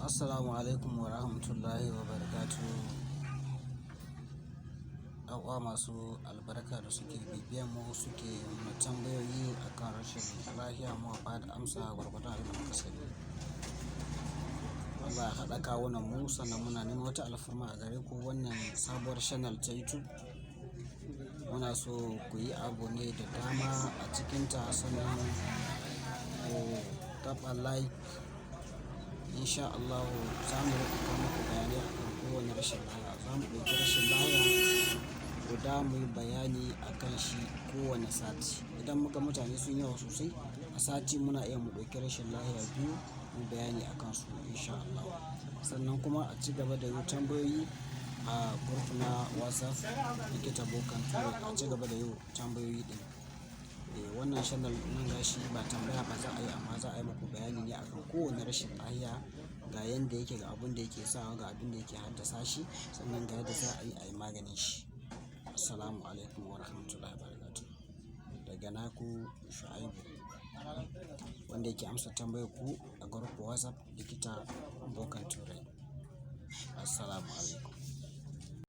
Assalamu alaikum wa rahmatullahi wa barakatuh. 'Yan uwa masu albarka da suke bibiyan mu, suke mana tambayoyi akan rashin lafiya, mu ba da amsa gwargwadon abin da muka sani. Allah ya haɗa kawunan mu. Sannan muna neman wata alfarma a gare ku, wannan sabuwar channel ta YouTube. Muna so ku yi abone da dama a cikinta, sannan ku taɓa like. In sha Allahu za mu riƙa kawo muku bayanai akan kowane rashin lafiya. Za mu ɗauki rashin lafiya guda muyi bayani akan shi kowane sati. Idan muka mutane sun yawa sosai, a sati muna iya mu ɗauki rashin lafiya biyu mu bayani akansu in sha Allahu. Sannan kuma a ci gaba da yi tambayoyi a group na WhatsApp Likita Bokan Turai, a ci gaba da yi tambayoyi ɗin. Eh, wannan channel nan gashi ba tambaya ba za a yi, amma za a yi muku bayani ne akan kowane rashin lafiya, ga yanda yake, ga abun da yake sawa, ga abin da yake haddasa shi, sannan ga yadda za a yi, a yi maganin shi. Assalamu alaikum wa rahmatullahi wa barakatuh. Daga naku Shu'aibu, wanda yake amsa tambayar ku a group WhatsApp Likita Bokan Turai. Assalamu alaikum.